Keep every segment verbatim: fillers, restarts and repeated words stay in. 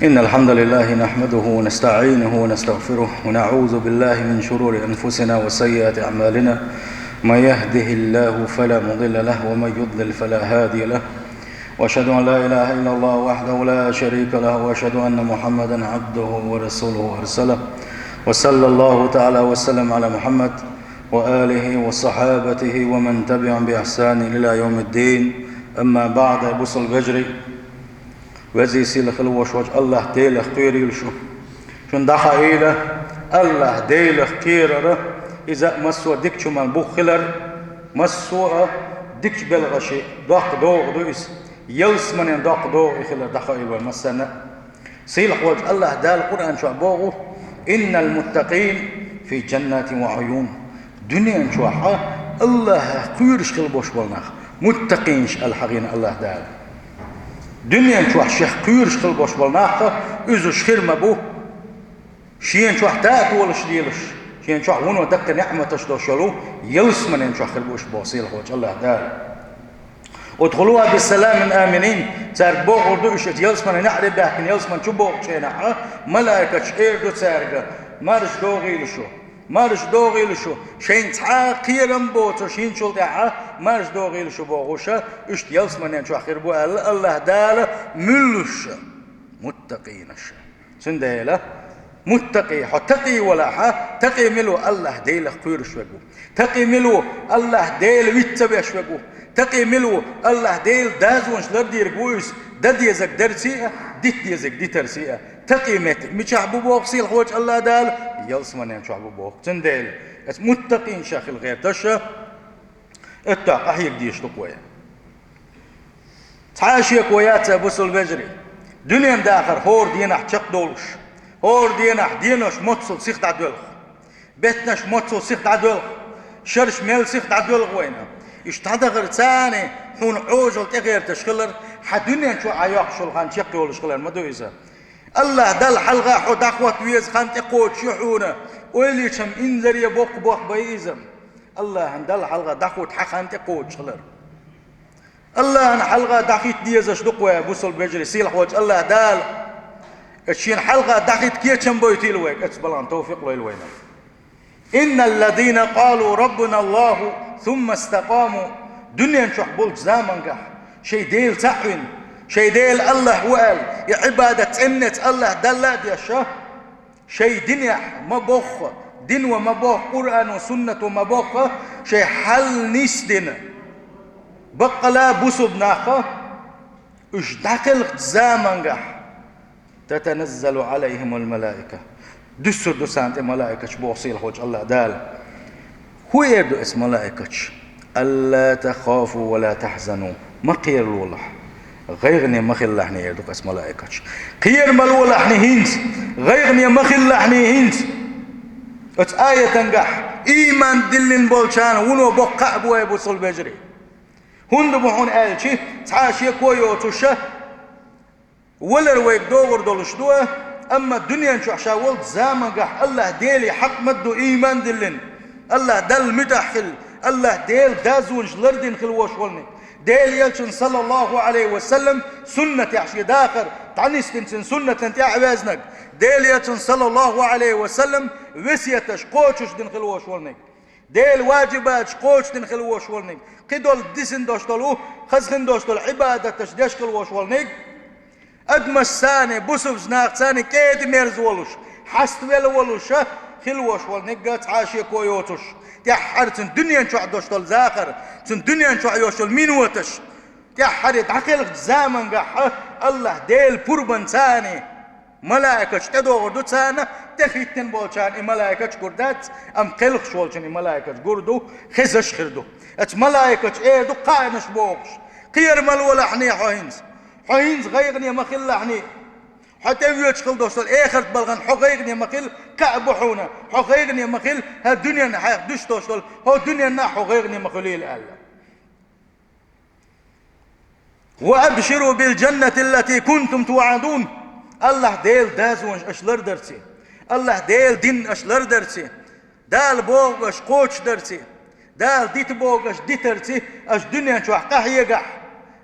إن الحمد لله نحمده ونستعينه ونستغفره، ونعوذ بالله من شرور أنفسنا وسيئات أعمالنا. من يهده الله فلا مضل له، ومن يضلل فلا هادي له. وأشهد أن لا إله إلا الله وحده لا شريك له، وأشهد أن محمدا عبده ورسوله أرسله. وصلى الله تعالى وسلم على محمد وآله وصحابته ومن تبعهم بإحسان إلى يوم الدين. أما بعد، бусалба вежарий, везий, сийлахь хила волаш волча АллахӀ Делах кхерийла шу. Шуна дӀахаийла, АллахӀ Делах кхерар, иза массо а дикача хӀуман бух хилар, массо а дикача белхашта доккха догӀа да иза, ялсаманен доккха догӀа хилар дӀахаийла вай массанна а. Сийлахь волча АллахӀ Дала Къуръан чу боху: «إن المتقين في جنات وعيون». Дуьнен чохь АллахӀах кхоьруш хила болуш болу нах, муттакъинаш аьлла хьахийна АллахӀ Дала. Дуьнен чохь шех кхоьруш хила болуш болу нах, уьш хир ма бу, шена чохь тӀе а толуш лелаш, шена чохь вуно даккхий неӀматаш долуш йолу ялсаманен чохь хир бу уьш боху сийлахь волча АллахӀ Дала. «ادخلوها بسلام آمنين». Цаьрга бохур ду, уьш ялсаманин неӀаре баьхкина, ялсамани чу бохучу хенахь, малайкаш эр ду цаьрга: «Марша догӀийла шу, марша догӀийла шу, шайна цхьа а кхерам боцурш хӀинцачул тӀаьхьа марша догӀийла шу», бохуша, уьш ялсаманен чохь хир бу аьлла АллахӀ Дала. Муьлш? Муттакъинаш. Цундела, муттакъи, хьо такъи валахь, такъи мила ву? АллахӀ Делах кхоьруш верг ву. Такъи мила ву? АллахӀ Дела виц ца веш верг ву. Такъи мила ву? АллахӀ Делан дозанаш лардийриг ву иза, дан дезарг дарций а, дита дезарг дитарций а. Такъи меттиг мичахь бу боху сийлахь волча АллахӀ Дала? Ялсаманен чохь бу боху. Цундела, аса муттакъинаш хила гӀерташ, Эттахь къахьега дезаш ду-кх вай. Цхьа а шеко яц, бусалба вежарий. Дуьненан дахар хӀора дийнахь чекхдолуш, хӀора дийнахь денош моццул сиха дӀадоьлху, беттанаш моццул сиха дӀадоьлху, шераш мел сиха дӀадоьлху вайна. Уьш дӀадахар царна хьуна Ӏожалла тӀегӀерташ хилар, хьан дуьнен чу Ӏа йоккхуш йолу хан чекхйолуш хилар ма ду иза. АллахӀ Далла хьалха хьо дӀахӀотта веза хан тӀекхочуш ю хьуна, ойла йича-м инзаре боккха бохам бу иза. АллахӀана Далла хьалха дӀахӀотта хьан хан тӀекхочуш хилар. АллахӀана хьалха дӀахӀитта дезаш ду-кх вай, бусалба вежарий, сийлахь волчу АллахӀ Дала. Аса шена хьалха дӀахӀитта кечам бойтийла вайга, эцу балан тавфикъ лойла вайна. «إن الذين قالوا ربنا الله ثم استقاموا». Дуьнен чохь болчу замангахь шайн Дела цхьаъ вина, шайн Дела АллахӀ ву аьлла, и Ӏибадат цӀеннеца АллахӀ Далла а деш, шайн динехь ма бохху, дин ван ма бохху, Къуръано, Суннато ма бохху, шайн хьал нисдина баккъала бусалба нах, уьш дӀакхелхачу замангахь «تتنزل عليهم الملائكة». Дуьссур ду царна тӀе малаикаш, боху сийлахь волчу АллахӀ Дала. ХӀун эр ду эцу малаикаша? «ألا تخافوا ولا تحزنوا». Ма кхералолахь, гӀайгӀане ма хилалахь, эр ду эцу малаикаша. Кхера ма лолахь хӀинца, гӀайгӀане ма хилалахь хӀинца. Оцу аятангахь ийман диллина болчарна вуно боккха кхаъ бу, ай бусалба вежарий. ХӀунда бу хьуна аьлча, цхьа а шеко йоцуш, валар вайга догӀур долуш ду, амма дуьнен чохь ша волчу замангахь АллахӀ Деле хьакъ ма ду ийман диллина, АллахӀ Далла муьтӀахь хилла, АллахӀ Делан дозанаш лардина хила волуш волниг, Делан Элчанан, саллаллаху Ӏалайхи ва саллам, суннатехь шен дахар дӀанисдина, цуьнан суннатана тӀаьхьавезнарг, Делан Элчанан, саллаллаху Ӏалайхи ва саллам, весеташ кхочушдина хила волуш волниг. Делан ваджибаташ кхочушдина хила волуш волниг, кхидолу дисина долуш долу, хаза хин долуш долу Ӏибадаташ деш хила волуш волниг, адамашца, бусалба нахаца кӀеда-мерза волуш, хьаставелла волуш хила волуш волниг цхьа а шеко йоцуш, тӀаьххьара цуьнан дуьнен чохь долуш долу захар, цуьнан дуьнен чохь йолуш йолу миноташ, тӀаьххьара дӀакхелхачу замангахь АллахӀ Делан пурбанца малаикаш тӀедогӀур ду царна, тӀехӀиттина болчарна и малаикаш гур дац, амма кхелхаш волчунна и малаикаш гур ду, хезаш хир ду. Оцу малаикаша эр ду кхаанаш бохуш: «Кхера ма лолахь хьо хӀинца. Хьо хӀинца гӀайгӀане ма хилалахь. Хьо тӀевоьдуш хила долуш долу эхарт балхана хьо гӀайгӀане ма хила, кхаъ бу хьуна, хьо гӀайгӀане ма хила, хӀара дуьненна хьайх дуьсуш долуш долу хӀо дуьненна хьо гӀайгӀане ма хуьлийла», аьлла. «وأبشروا بالجنة التي كنتم توعدون». АллахӀ Делан дозанаш аша лардарций, АллахӀ Делан дин аша лардарций, Дала бохург аша кхочушдарций, Дала дита бохург аша дитарций аша дуьнен чохь къахьегахь,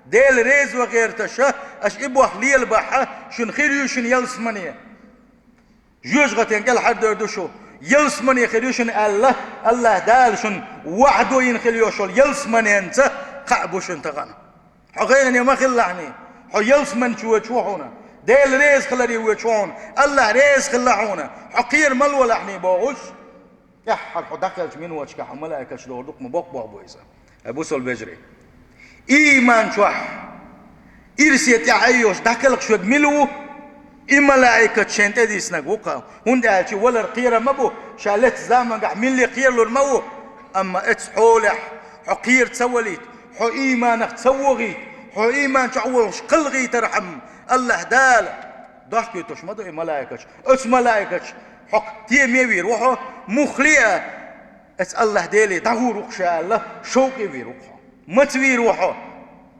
Дела реза ван гӀерташ, аша и бохк лелабахь, шуна хир ю шуна ялсамане. Жоьжахатен кӀел хьардор ду шу. Ялсамане хир ю шуна аьлла, АллахӀ Дала шуна ваӀда йина хила йолуш йолу ялсаманенца кхаъ бу шуна тахана. Хьо гӀайгӀане ма хилалахьний, хьо ялсамани чу воьдуш ву хьуна. Дела реза хиларе воьдуш ву хьуна. АллахӀ реза хилла хьуна. Хьо кхера мала валахьний бохуш. ТӀаьххьара хьо дӀакхелхачу миноташкахь хьо малайкаш догӀур ду-кх, ма боккха боху иза. Ай бусалба вежарий. Ийман чохь ирсе тӀаьхьа йолуш дӀакхелхаш верг мила ву? И малайкаш шайна тӀедиснарг ву-кх. ХӀунда аьлча валар кхерам ма бу, ша лецначу замангахь милла кхералур ма ву. Амма оцу хьолехь хьо кхера ца валийта, хьо ийманах ца вогӀийта, хьо ийман чохь волуш кхалхийтархьама, АллахӀ Дала дохкуьйтуш ма ду и малайкаш. Оцу малайкаш хьо теме вийр ву хьо, муххале а, оцу АллахӀ Деле дӀагӀур ву-кх ша аьлла, шовкъе вийр ву-кх хьо. Маца вийр ву хьо?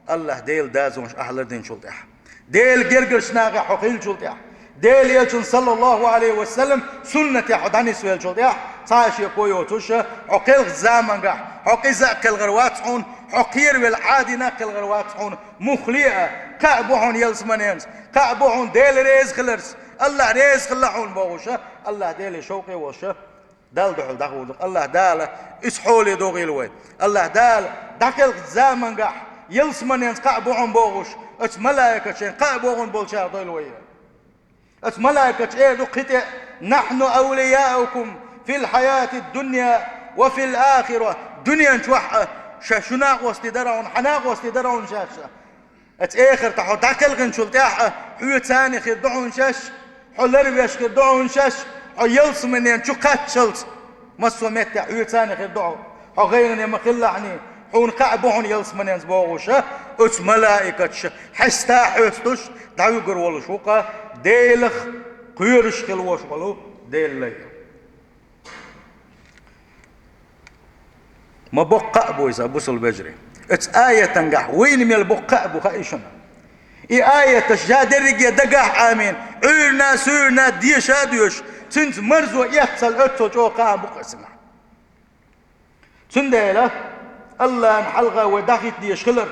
АллахӀ Делан дозанаш ахь лардинчул тӀаьхьа. Делан гергарчу нахехь хьо хиллачул тӀаьхьа. Делан Элчанан, саллаллаху Ӏалайхи ва саллам, суннатехь хьо дӀанисвеллачул тӀаьхьа, цхьа а шеко йоцуш, хьо кхелхачу замангахь, хьо къиза а кхелхар вац хьуна, хьо кхеравелла Ӏадийна а кхелхар вац хьуна, муххале а, кхаъ бу хьуна ялсаманенца, кхаъ бу хьуна Дела реза хиларца, АллахӀ реза хилла хьуна бохуш, АллахӀ Деле шовкъе волуш, Далла дуьхьал дӀагӀур ду-кх. АллахӀ Дала иза хьоле догӀийла вай. АллахӀ Дала дӀакхелхачу замангахь ялсаманенца кхаъ бу хьуна бохуш, оцу малайкаша шайна кхаъ бохуш болчарах дойла вай. Оцу малайкаша эр ду кхин тӀе: «Нахьну авлияукум фил хьаятид дунья ва фил ахира». Дуьнен чохь а ша шу накъостий дара хьуна, хьан накъостий дара хьуна шаьш. Оцу эхартахь хьо дӀакхелхинчул тӀаьхьа хьоьца а хир ду хьуна шаьш, хьо ларвеш хир ду хьуна шаьш, хьо ялсаманен чу кхаччалц массо а меттехь хьоьца а хир ду хьо. Хьо гӀайгӀане ма хилалахьний, хьуна кхаъ бу хьуна ялсаманенца бохуш, оцу малайкаша хьеста а хьестуш, дӀавуьгур волуш ву-кх Делах кхоьруш хила волуш волу Делан лай. Ма боккха кхаъ бу иза, бусалба вежарий. Оцу аятангахь вайна мел боккха кхаъ бу хаьий шуна? И аяташ жа дерриге дагахь а Ӏамийна, Ӏуьйранна, суьйранна деша а доьшуш, цуьнца марзо эццал оццул чӀогӀа кхаам бу-кх оцунах. Цундела АллахӀна хьалха вай дӀахӀитта дезаш хилар,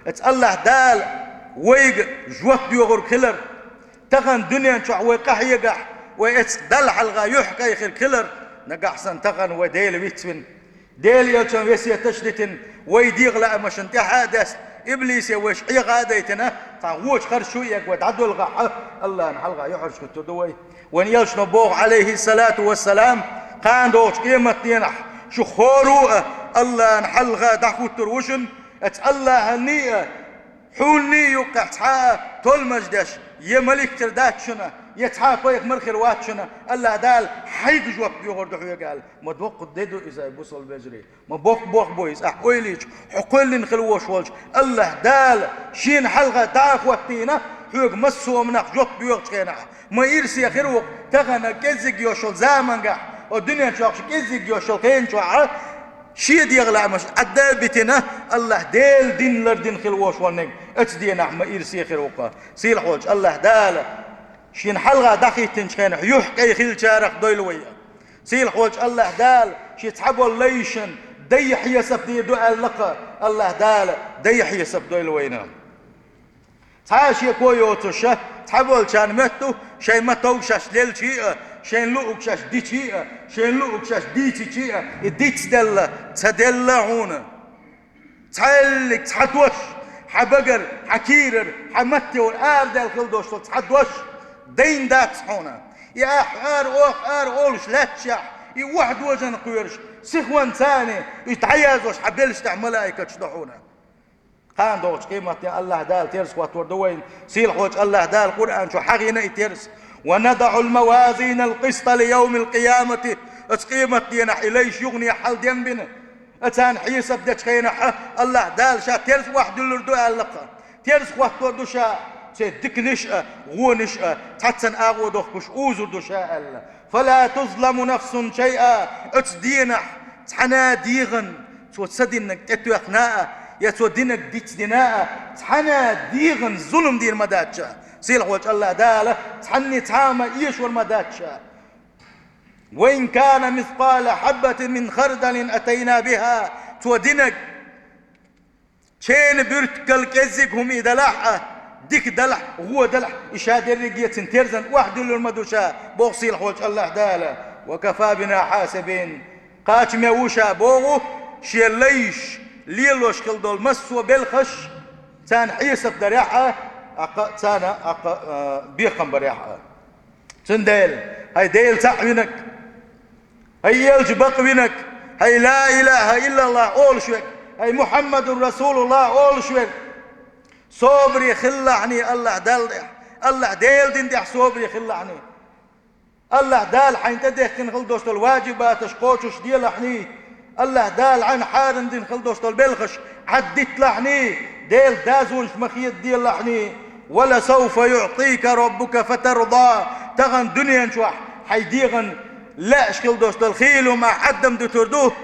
оцу АллахӀ Дала вайга жоп доьхург хилар, тахана дуьнен чохь вай къахьегахь, вай оцу Далла хьалха юьхь кхайкхирг хилар, нагахь санна тахана вай Дела вицвина, Делан Элчанан весеташ а дитина, вай дегӀан лаамашна тӀаьхьа а десна, иблисе вайша Ӏеха а дайтина, цхьа вочу харш чу а эгна вай дӀадолхахь, АллахӀна хьалха юьхьӀаьржа хӀуттур ду вай. Вайн Элчано боху, Ӏалайхиссалату вассалам: «Кхана догӀучу къематденахь шу хӀора а АллахӀна хьалха дӀахӀуттур ву шуна, оцу АллахӀаний а, хьунаний а юккъехь цхьа а толмаж деш, я малик хир дац шуна, я цхьа а пайхамар хир вац шуна, АллахӀ Дала хьайга жоп доьхур ду хьоьга», – аьлла. Ма доккха де ду иза, бусалба вежарий. Ма боккха бохам бу иза, ахь ойла йича, хьо кхоьллина хила волуш волчу АллахӀ Дала Шена хьалха дӀа а хӀоттийна, хьоьга массо а хӀуманах жоп доьхучу хенахь, ма ирсе хир ву-кх тахана кӀеззиг йолуш йолу замангахь, хӀокху дуьнен чохь кӀеззиг йолуш йолу хенан чохь а, Шен дегӀан лаамаш Ӏадда а битина, АллахӀ Делан дин лардина хила волуш волу ниг, оцу денахь ма ирсе хир ву-кх. Сийлахь волчу АллахӀ Дала Шена хьалха дӀахӀиттинчу хенахь юьхь кӀай хиллачарах дойла вай. Сийлахь волчу АллахӀ Дала Шен цхьаболу лайшна дай хьесап дийр ду аьлла-кх, АллахӀ Дала дай хьесап дойла вайна. Цхьа а шеко йоцуш, цхьаболчарна моьтту шайн ма-товгӀа шаьш лелчий а, шайн луъург шаьш дичий а, шайн луъург шаьш дийцичий а, и дицделла, ца делла хьуна. Цхьаьллиг цхьа дош, хьан багара, хьан кийрара, хьан маттехула арадаьлла хила долуш долу цхьа дош дайна дац хьуна. И ахь ара оха ара олуш лаьтташехь, и охьадожанна кхоьруш, сихонца а, и дӀаяздеш хьан белшаш тӀехь малаикаташ ду хьуна. Кхана догӀучу къематдийнахь АллахӀ Дала терза хӀоттор ду вайна. Сийлахь волчу АллахӀ Дала Къуръан чу хьахийна и терза: «Ва надагӀул мавазинал къиста ли явмил къиямати». Оцу къематдийнахь и лайш юханехьа хьалденбина. Царна хьесап дечу хенахь АллахӀ Дала Ша терза охьадуьллур ду аьлла-кх. Терза хӀоттор ду Ша, церан диканаш а, вонаш а цхьаццанна агӀо дохкуш узур ду Ша аьлла. «Фала тузламу нафсун шайъа». Оцу денахь цхьана а дегӀан цо ца диннарг тӀетоьхна а, я цо динарг дицдина а, цхьана а дегӀан зулам дийр ма дац Ша. Сийлахь волчу АллахӀ Дала цхьанне цхьа а ма эшор ма дац Ша. «Ва ин кана мискъала хьаббатин мин хардалин атайна биха». Цо динарг Шена буьртигал кӀеззиг хӀума и далахь а, дика далахь, гӀо далахь, и ша дерриге цун терзан охьадуьллур ма ду ша, боху сийлахьволчу АллахӀ Дала. Ва кафа бина хьасибин. Кхачаме ву ша боху, шен лайш лелош хила долу массо а белхаш, царна хьесап дарехь а, аккха, царна, аккха, а, бекхам барехь а. Цундела, хӀай Дела цхьаъ винарг, хӀай элча бакъ винарг, хӀай ла илаха иллаллахӀ олуш верг, хӀай Мухьаммадун РасулуллахӀ олуш верг, собаре хилалахьний АллахӀ Далла тӀехь, АллахӀ Делан дин тӀехь собаре хилалахьний. АллахӀ Дала хьайна тӀедехкина хила долуш долу ваджибаташ кхочуш делахьний, АллахӀ Дала хьайна хьарам дина хила долуш долу белхаш Ӏаддиталахьний, Делан дозанаш ма хедаделахьний. Ва ла сауфа юӀтика раббука фатарда. Тахана дуьнен чохь хьайн дегӀан лаьаш хила долуш долу хийла хӀума Ӏаддам дуьтур ду,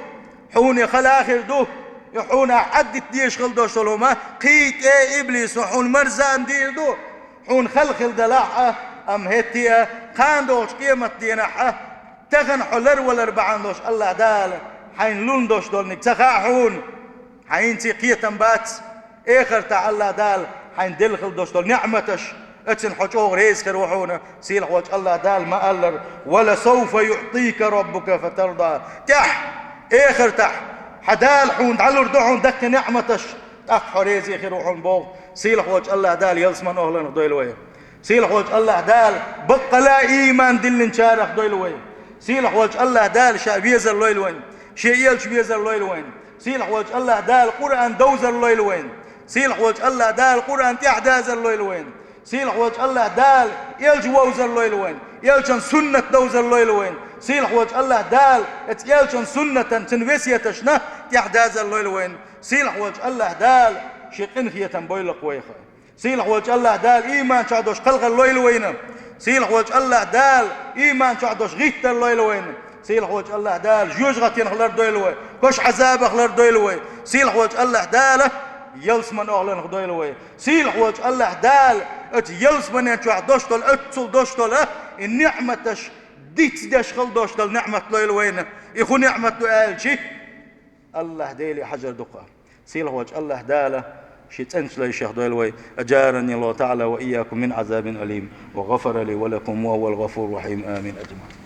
хьуна и хала хир ду, и хьуна Ӏаддита дезаш хила долуш долу хӀума, кхин а тӀе иблисо хьуна марзан дийр ду. Хьуна хала хила далахь а, амма хӀетте а, кхана догӀучу къематденахь а, тахана хьо ларвалар бахьана долуш АллахӀ Дала хьайна лун долуш долниг ца хаьа хьуна. Хьайна цхьа кхетам бац, эхартахь АллахӀ Дала хьайна делла хила долуш долу неӀматаш, оццул хьо чӀогӀа реза хир ву хьуна, сийлахьволчу АллахӀ Дала ма-аллара: «Ва ла сауфа юӀтика раббука фатарда». ТӀаьхьа, эхартахь, хьан Дала хьуна дӀалур ду хьуна даккхий неӀматаш, тӀаккха хьо реза хир ву хьуна боху. Сийлахьволчу АллахӀ Дала ялсаман охӀланах дойла вай. Сийлахьволчу АллахӀ Дала баккъала ийман диллинчарах дойла вай. Сийлахьволчу АллахӀ Дала Ша везар лойла вайн. Шен элча везар лойла вайн. Сийлахьволчу АллахӀ Дала Къуръан довзар лойла вайн. Сийлахьволчу АллахӀ Дала Къуръан тӀаьхьадазар лойла вайн. Сийлахьволчу АллахӀ Дала элча вовзар лойла вайн. Элчан суннат довзар лойла вайн. Сийлахьволчу АллахӀ Дала эцу элчан суннатан, цуьнан весеташна тӀаьхьадазар лойла вайн. Сийлахьволчу АллахӀ Дала шен къинхетам бойла вайх. Сийлахьволчу АллахӀ Дала ийман чохь долуш кхалхар лойла вайна. Сийлахьволчу АллахӀ Дала ийман чохь долуш гӀиттар лойла вайна. Сийлахьволчу АллахӀ Дала жоьжахатенах лардойла вай, кошан Ӏазабах лардойла вай. Сийлахьволчу АллахӀ Дала ялсаман охӀланах дойла вай. Сийлахьволчу АллахӀ Дала оцу ялсаманен чохь долуш долу, оццул долуш долу и неӀматаш дицдеш хила долуш долу неӀмат лойла вайна. И хӀун неӀмат ду аьлчи, АллахӀ Деле хьажар ду-кх. Сийлахьволчу АллахӀ Дала шен цӀеначу лайшех дойла вай. أجارني الله تعالى وإياكم من عذاب أليم وغفر لي ولكم وهو الغفور الرحيم. آمين أجمعين.